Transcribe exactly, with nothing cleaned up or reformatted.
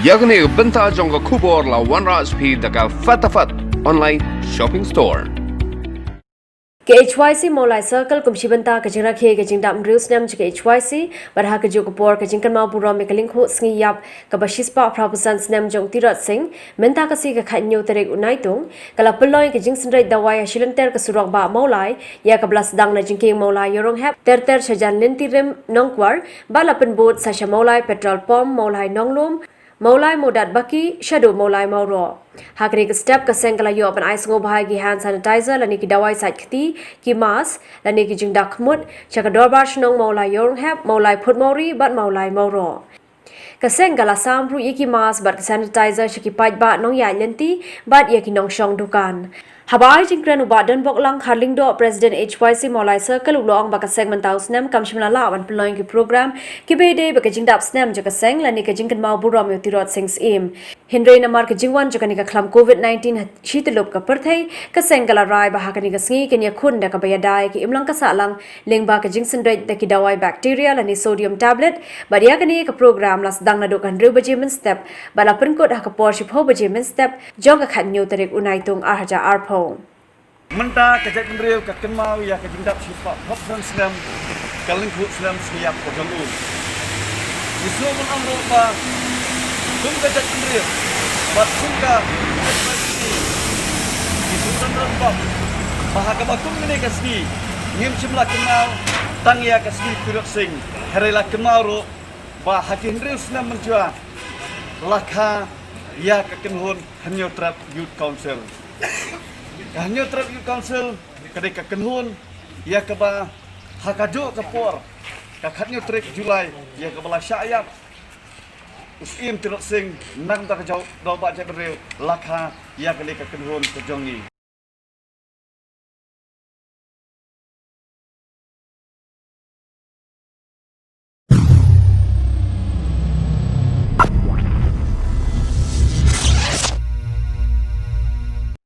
Ïa kane ka bynta jong ka khubor la wanrah sha phi da ka Fatafat Online Shopping Store. Ka H Y C Mawlai Circle kum shi bynta ka jingrakhe ka jingdap hynriew snem jong ka H Y C, bad ha kajuh ka por ka jingkynmaw burom ïa ka lyngkhuh sngi ïap kaba shispah phra phew san snem jong u Tirot Sing, mynta ka sngi ka khathynñiew tarik u Naitung, ka la pynlong ïa ka jingsynreit dawai ha shilynter ka surok bah Mawlai, ïa kaba la sdang na jingkieng Mawlai Ïawrynghep, ter ter shajan Lynti Rim Nongkwar, bad la pynbud sa sha Mawlai Petrol Pump, Mawlai Nonglum, Mawlai Mawdatbaki, shaduh Mawlai Mawroh. Ha kane ka step ka seng ka la ïoh ban ai sngewbha ïa ki hand sanitizer lane ki dawai sait kti, ki mask, lane ki jingdak khmut, sha ka dorbar shnong Mawlai Ïawrynghep, Mawlai Phutmawri, bad Mawlai Mawroh. Ka seng ka la sam ruh ïa ki mask bad ka sanitizer sha ki paidbah nongïaid lynti, bad ïa ki nongshong dukan. Haba ai jingkren u Bah Donboklang Kharlyngdoh, President H Y C Mawlai Circle, u la ong ba ka seng mynta u snem kam shym la lah ban pynlong ki program kiba ïadei bad ka jingdap snem jong ka seng lane ka jingkynmaw burom ïa u Tirot Sing Syiem. Hynrei namar ka jingwan jong kane ka khlam covid nineteen ha shityllup ka pyrthei, ka seng ka la rai ba ha kane ka sngi kin ïakhun da kaba ïada ïa ka imlang ka sahlang lyngba ka jingsynreit da ki dawai bacteria lane sodium tablet, bad ïa kane ka program la sdang naduh ka hynriew baje mynstep, bad la pynkut ha ka por shiphew baje mynstep jong ka khathynñiew tarik u Naitung ar hajar arphew. Mynta ka jaitbynriew ka kynmaw ïa ka jingdap shispah phra phew san snem ka lyngkhuh snem sngi ïap ka jong u. Ngi sngewbha ban ong ruh ba kum ka jaitbynriew bad kum ka H Y C, ngi sngewbha ban ong ba ha kaba kum kane ka sngi ngim shym la kynmaw tang ïa ka sngi Tirot Sing, hynrei la kynmaw ruh ba ha ki hynriew snem mynjur la kha ïa ka kynhun Hynñiewtrep Youth Council. Ka Hynñiewtrep Youth Council ka dei ka kynhun ïa kaba ha kajuh ka por, ka khathynñiew tarik July, ïa kaba la shah ïap u Syiem Tirot Sing na ka bynta ka jaw-, dawbah jaitbynriew, la kha ïa kane ka kynhun ka jong ngi.